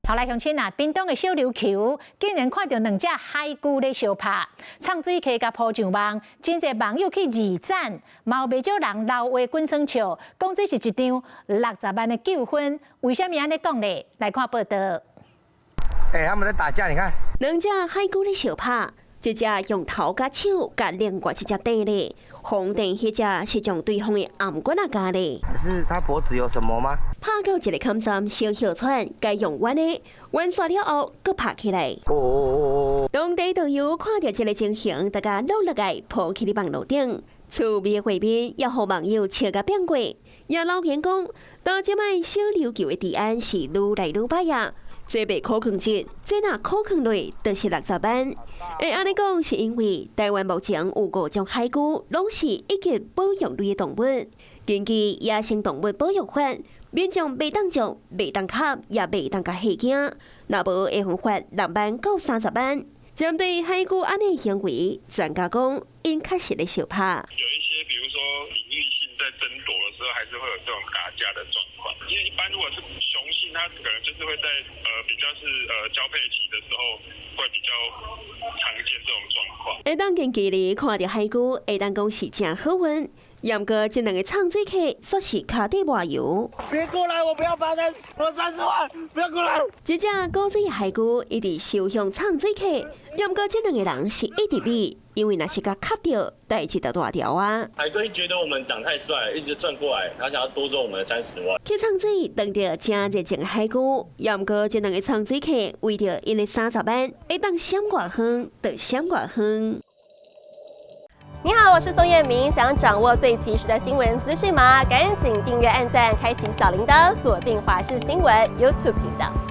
好來，鄉親啊，屏東的小琉球竟然看著兩隻海龜咧相拍，藏水客共鋪上網，真濟網友去二讚，嘛有袂少人留話滾耍笑，講這是一場60萬的糾紛。為啥物按呢講咧？來看報道。欸，他們在打架，你看。兩隻海龜咧相拍，一隻用頭佮手共另外一隻綴咧，紅頂彼隻是將對方的頷骨仔咬咧。是他脖子有什麼嗎？拍到一個坎站，小歇喘，該用彎的，彎煞了後，閣拍起來。哦哦哦。當地導遊看著這个情形，大家攏落來鋪起佇網路頂，趣味的畫面也予網友笑甲變過。也留言講，到這擺小琉球的治安是愈來愈歹啊！這袂可控制，這若可控落，就是六十萬。會按呢講，是因為台灣目前有五種海龜，攏是一級保育類的動物。根據《野生動物保育法》，民眾袂當捉、袂當崁，也袂當共嚇驚，若無會予罰6萬到30萬。針對海龜按呢行為，專家講，𪜶確實咧相拍。有一些，比如說領域性在爭奪的時候，還是會有這種打架的狀況。因為一般如果是雄性，它可能就是會在比較是交配期的時候，會比較常見這種狀況。會當近距離看著海龜，會當講是誠好運。毋過這兩个藏水客煞是跤底抹油。別過來，我不要罰單，我30萬，不要過來。這隻古水海龜一直受向藏水客，毋過這兩个人是一直避，因為若是共崁著，代誌就大條啊。海龜覺得我們長太帥，一直轉過來，他想要多收我們30萬。去藏水，當著誠熱情的海龜，毋過這兩个藏水客為著𪜶的三十萬，會當閃偌遠就閃偌遠。你好，我是宋燕明。想掌握最及時的新聞資訊嗎？趕緊訂閱、按讚、開啟小鈴鐺，鎖定華視新聞 YouTube 頻道。